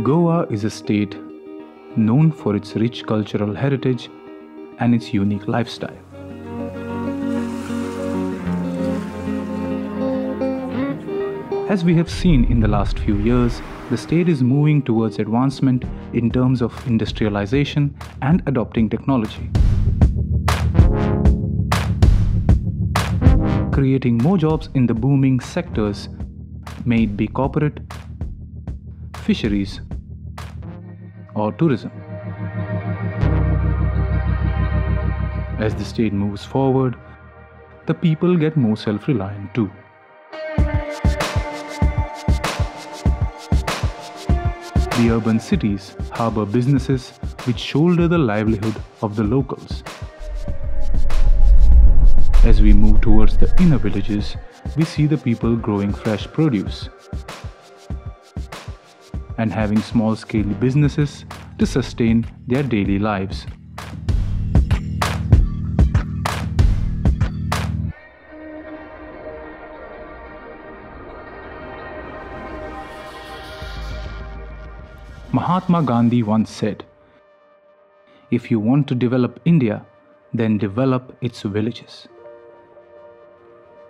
Goa is a state known for its rich cultural heritage and its unique lifestyle. As we have seen in the last few years, the state is moving towards advancement in terms of industrialization and adopting technology, creating more jobs in the booming sectors, may it be corporate, fisheries, or tourism. As the state moves forward, the people get more self-reliant too. The urban cities harbor businesses which shoulder the livelihood of the locals. As we move towards the inner villages, we see the people growing fresh produce and having small-scale businesses to sustain their daily lives. Mahatma Gandhi once said, "If you want to develop India, then develop its villages."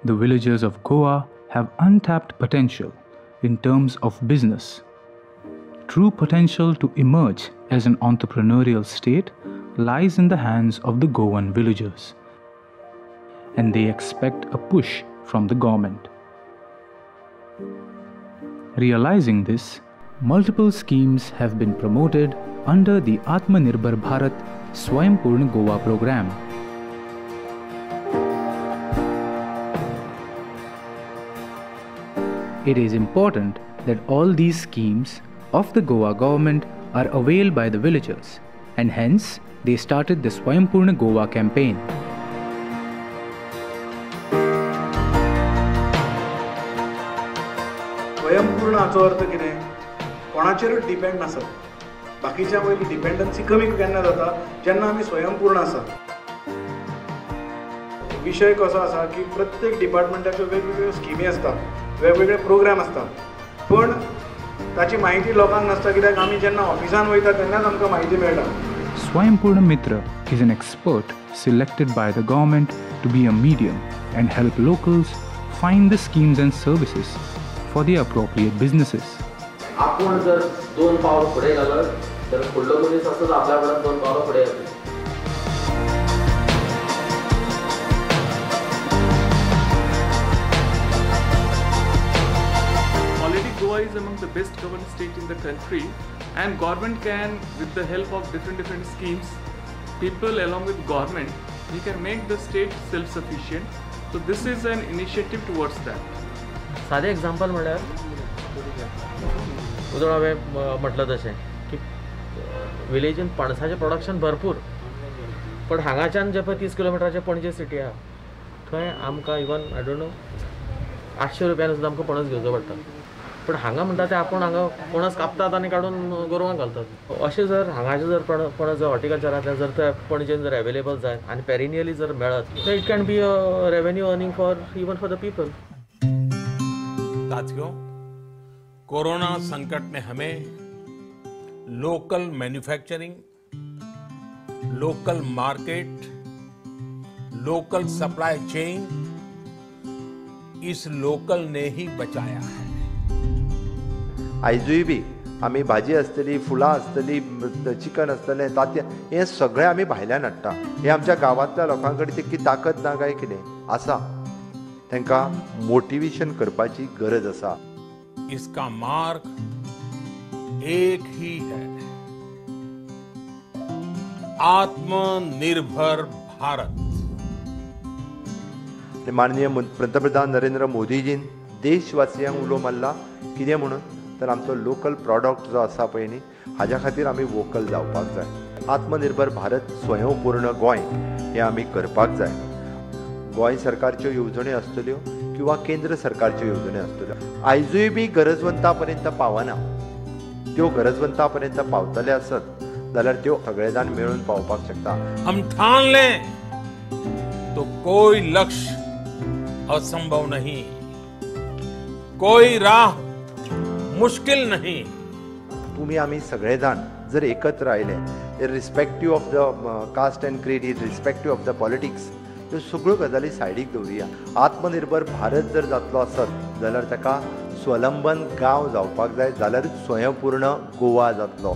The villagers of Goa have untapped potential in terms of business. True potential to emerge as an entrepreneurial state lies in the hands of the Goan villagers, and they expect a push from the government. Realizing this, multiple schemes have been promoted under the Atmanirbhar Bharat Swayampurna Goa program. It is important that all these schemes of the Goa government are availed by the villagers, and hence they started the Swayampurna Goa campaign. Swayampurna हाचो अर्थ कितें? कोणाचेरूच depend नासप, बाकीच्या वयली dependency कमी केन्ना जाता जेन्ना आमी स्वयंपूर्ण आसा. विशय कसो आसा की प्रत्येक डिपार्टमेंटाच्यो वेगवेगळ्यो स्किमी आसता, वेगवेगळे प्रोग्राम आसता, पूण ताची म्हायती लोकांक नासता, कित्याक आमी जेन्ना ऑफिसान वयता तेन्नाच आमकां म्हायती मेळटा. Swayampurna Mitra is an expert selected by the government to be a medium and help locals find the schemes and services for the appropriate businesses. आपूण जर दोन पावल फुडें घालत तर फुडलो मनीस आसत आपल्या कडेन दोन पावलां फुडें येतले. Already Goa is among the best governed state in the country, and government can, with the help of different schemes, people along with government, we can make the state self-sufficient. So this is an initiative towards that. साधे example म्हळ्यार उदळ हांवें म्हटलं तशें की विलेजीन पणसाचें production भरपूर, पण हांगाच्यान जे पळय 30 किलोमिटराचे पणजे सिटी आहा थंय आमकां इवन I don't know 800 रुपयान सुद्दां आमकां पणस घेवचो पडटा. पूण हांगा म्हणटा ते आपूण हांगा पणस कापतात आनी काडून गोरवांक घालतात. अशें जर हांगाचें जर पणस जर हॉर्टिकल्चरांतल्यान जर ते पणजेन जर एवेलेबल जायत आनी पेरिनियली जर मेळत तर it can be a revenue earning for even for the people. साथियों, कोरोना संकट ने हमें local manufacturing, local market, local supply chain, इस लोकल ने ही बचाया है. आयजूय बी आमी भाजी आसतली, फुलां आसतली, चिकन आसतलें, तांतयां, हें सगळें आमी भायल्यान हाडटा. हें आमच्या गांवांतल्या लोकां कडेन तितकी ताकद ना काय कितें आसा, तांकां मोटिवेशन करपाची गरज आसा. इसका मार्ग एक ही है, आत्मनिर्भर भारत. माननीय पंतप्रधान नरेंद्र मोदीजीन देशवासियांक उलो मारला कितें म्हणून, तर आमचो लोकल प्रॉडक्ट जो आसा पळय न्ही, हाज्या खातीर आमी वोकल जावपाक जाय. आत्मनिर्भर भारत स्वयंपूर्ण गोंय हें आमी करपाक जाय. गोंय सरकारच्यो येवजण्यो आसतल्यो किंवा केंद्र सरकारच्यो येवजण्यो आसतल्यो, आयजूय बी गरजवंता पर्यंत पावना. त्यो गरजवंता पर्यंत पावतले आसत जाल्यार त्यो सगळे जाण मेळून पावपाक शकता. हम ठान लें तो कोई लक्ष्य असंभव नहीं. कोई राह मुश्किल नहीं। तुम्ही आमी सगळे जाण जर एकत्र आयले, irrespective of the caste and creed, irrespective of the politics, ह्यो सगळ्यो गजाली सायडीक दवरुया। आत्मनिर्भर भारत जर जातलो आसत जाल्यार ताका स्वलंबन गांव जावपाक जाय, जाल्यारूच स्वयंपूर्ण गोवा जातलो।